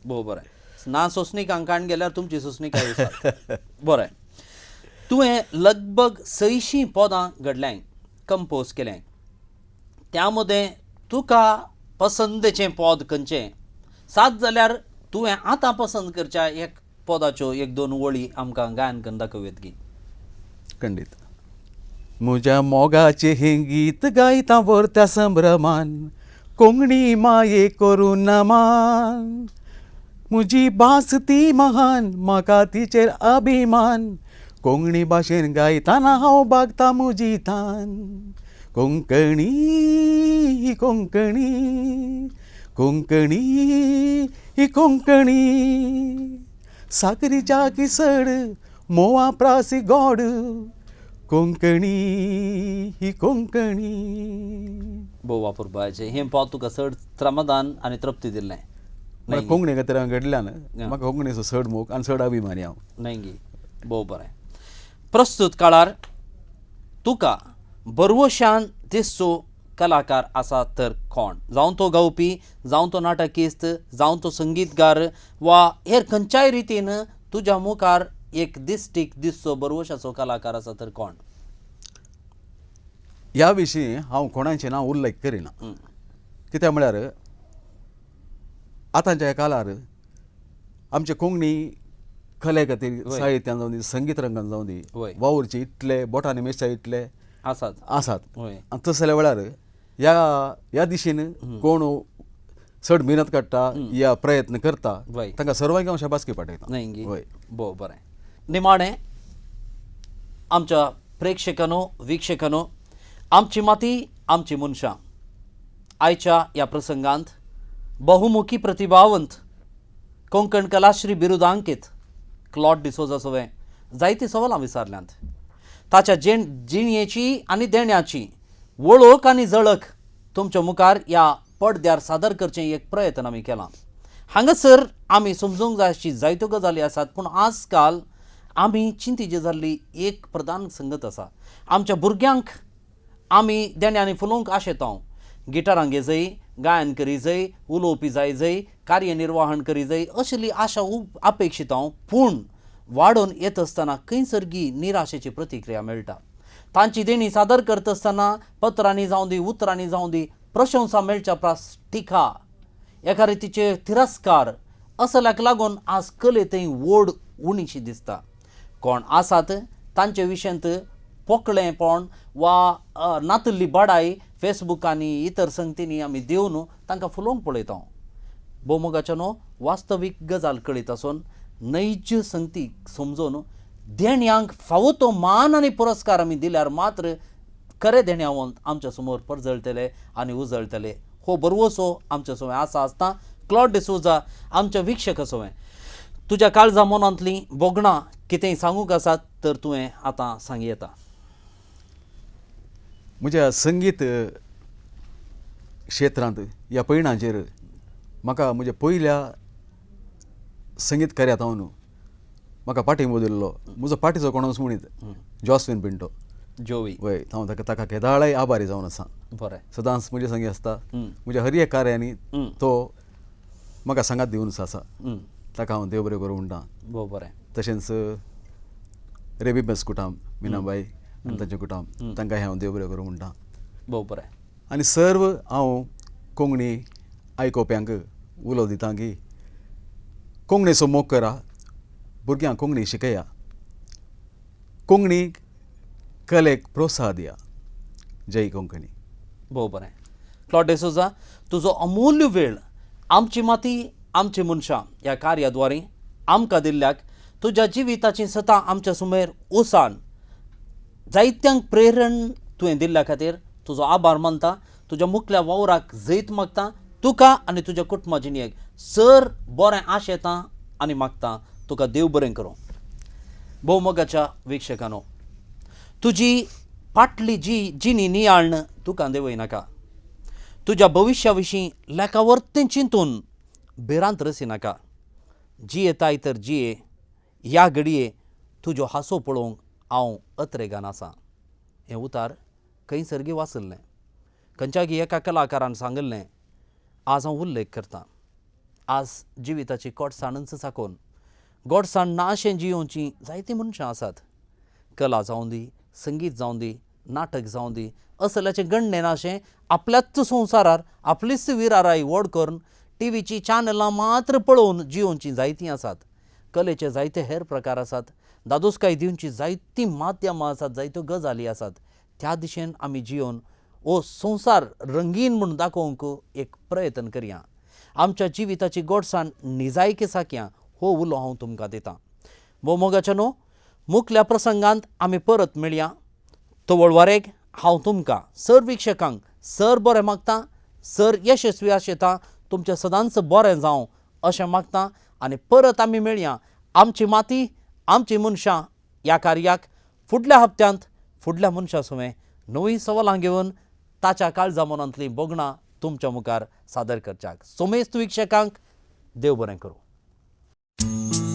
भोव बरें. ना सोंसणीकांक काण गेल्यार तुमची सोंसणीकाय आसा. बरें, तुवें लगभग 600 पदां घडल्यांय, कंपोज केल्यांय. त्या मदें तुका पसंदेचें पद खंयचें? सात जाल्यार तुवें आतां पसंद करच्या एक पदाच्यो एक दोन वळी आमकां गायन करून दाखोवयत गी? खंडीत. म्हज्या मोगाचें हें गीत गायता व्हरत्या संभ्रमान, कोंकणी माये करून नमान. म्हजी भास ती महान, म्हाका तिचेर अभिमान. कोंकणी भाशेन गायतना हांव बागता म्हजी तान. कोंकणी कोंकणी कोंकणी ही कोंकणी. साकरीच्या किसड मोवा प्रासी गोड. कोंकणी ही कोंकणी. भोव वापरपाचें हें पद तुका चड त्रमदान आनी तृप्ती दिल्लें? म्हळ्यार कोंकणी खातीर हांवें घडल्यान म्हाका कोंकणीचो चड मोग आनी चड अभिमानी हांव. न्हय गी? भोव बरें. प्रस्तूत काळार तुका बरवशान दिसचो कलाकार आसा तर कोण? जावं तो गावपी, जावं तो नाटकिस्त, जावं तो संगीतकार वा हेर खंयच्याय रितीन तुज्या मुखार एक दिश्टीक दिसचो बरवशाचो कलाकार आसा तर कोण? ह्या विशीं हांव कोणाचें नांव उल्लेख करिना. कित्याक म्हळ्यार आतांच्या काळार आमचे कोंकणी कले खातीर साहित्यान जावं दी, संगीत रंगान जावं दी, वावुरचे इतले बोटांनी मेजच्या इतले आसात आसात. आनी तशें जाल्या वेळार ह्या ह्या दिशेन कोण चड मेहनत काडटा या प्रयत्न करता तांकां सर्वांक हांव शाबासकी पाठयता. न्हय गी? वय. भोव बरें. निमाणें आमच्या प्रेक्षकांनो, वीक्षकांनो, आमची माती आमची मनशां आयच्या ह्या प्रसंगांत बहुमुखी प्रतिभावंत कोंकण कलाश्री बिरुदांकीत क्लॉड डिसोजा सवें जायतीं सवालां विचारल्यांत. ताच्या जिणयेची आनी देण्याची वळख आनी झळक तुमच्या मुखार ह्या पडद्यार सादर करचें एक प्रयत्न आमी केला. हांगासर आमी समजूंक जाय अशी जायत्यो गजाली आसात, पूण आजकाल आमी चिंतेची जाल्ली एक प्रधान संगत आसा. आमच्या भुरग्यांक आमी देण्यांनी फुलोवंक आशेता. गिटारां घेजय, गायन करी जाय, उलोवपी जाय जाय, कार्यनिर्वाहण करी जाय असली आशा अपेक्षीत हांव. पूण वाडोवन येत आसतना खंयसरगी निराशेची प्रतिक्रिया मेळटा. तांची देणी सादर करता आसतना पत्रांनी जावं दी, उतरांनी जावं दी, प्रशंसा मेळच्या प्रास टिका, एका रितीचे तिरस्कार असल्याक लागून आज कले थंय ओड उणीशी दिसता. कोण आसात तांचे विशयांत पोकळेंपण वा नातिल्ली बडाय फेसबूक आनी इतर संगतींनी आमी दिवन तांकां फुलोवंक पळयता. भोवमोगाच्या न्हू वास्तवीक गजाल कळीत आसून नैज संगती समजून देण्यांक फावो तो मान आनी पुरस्कार आमी दिल्यार मात्र खरे देण्यावंत आमच्या समोर परजळटले आनी उजळटले. हो बरवसो आमच्या सवंय आसा आसता. क्लॉड डिसोजा आमच्या वीक्षका सवंय तुज्या काळजा मनांतलीं भोगणां कितेंय सांगूंक आसात तर तुवें आतां सांग येता. म्हज्या संगीत क्षेत्रांत ह्या पयणाचेर म्हाका म्हज्या पयल्या संगीत कार्यात हांव म्हाका पाठिंबो दिल्लो म्हजो पाठीचो कोणूच म्हणीत जॉस्विन पिंटो जोवी. वय, हांव ताका ताका केदाळाय आभारी जावन आसा. बरें. सदांच म्हजे संगी आसता. म्हज्या हर एक कार्यांनी तो म्हाका सांगात दिवनच आसा. ताका हांव देव बरें करूं म्हणटा. भोव बरें. तशेंच रेबी बेस कुटाम, मिनाबाई आनी तांचे कुटाम, तांकां हांव देव बरें करूं म्हणटा. भोव बरें. आनी सर्व हांव कोंकणी आयकोप्यांक उलो दिता की कोंकणीचो मोग करा, भुरग्यांक कोंकणी शिकया, कोंकणी कलेक प्रोत्साह दिया. जय कोंकणी. भोव बरें. क्लॉड डिसोजा, तुजो अमूल्य वेळ आमची माती आमची मनशां ह्या कार्याद्वारे आमकां दिल्ल्याक तुज्या जिविताची सतां आमच्या सुमेर ओसान जायत्यांक प्रेरण तुवें दिल्ल्या खातीर तुजो आभार मानता. तुज्या मुखल्या वावराक जैत मागता. तुका आनी तुज्या कुटुंबा जिणेक सर बरें आशेता आनी मागता. तुका देव बरें करूं. भोवमोगाच्या वीक्षकांनो, तुजी फाटली जी जिणी नियाळण तुका देंवय नाका. तुज्या भविश्या विशीं लेखावर्तें चिंतून भिरांत रसी नाका. जियेताय तर जिये, ह्या घडये तुज्यो हांसो पळोवंक हांव अत्रेगान आसा. हें उतार खंयसरगी वाचिल्लें, खंयच्यागी एका कलाकारान सांगिल्लें. आज हांव उल्लेख करतां. आज जिविताची गोडसाणच साकून गोडसाण ना अशें जियोवचीं जायतीं मनशां आसात. कला जावं दी, संगीत जावं दी, नाटक जावं दी, असल्याचें गणणें ना अशें आपल्याच संवसारार आपलीच विराराय व्हड करून टिवीचीं चॅनलां मात्र पळोवन जियोवचीं जायतीं आसात. कलेचे जायते हेर प्रकार आसात, दादोसकाय दिवचीं जायतीं माध्यमां आसात, जायत्यो गजाली आसात. त्या दिशेन आमी जियोवन हो संवसार रंगीन म्हूण दाखोवंक एक प्रयत्न करया. आमच्या जिविताची गोडसाण निजायकी साकया हो उलो हांव तुमकां दितां. भोव मोगाच्या न्हू, मुखल्या प्रसंगांत आमी परत मेळया. तवळ वारेक हांव तुमकां सर वीक्षकांक सर बरें मागता, सर यशस्वी आशेता, तुमचें सदांच बरें जावं अशें मागता आनी परत आमी मेळया आमची माती आमची मनशां ह्या कार्याक फुडल्या हप्त्यांत फुडल्या मनशां सुवें नवीं सवालां घेवन ताच्या काळजा मनांतलीं भोगणां तुमच्या मुखार सादर करच्याक. सोमेस्त वीक्षकांक देव बरें करूं.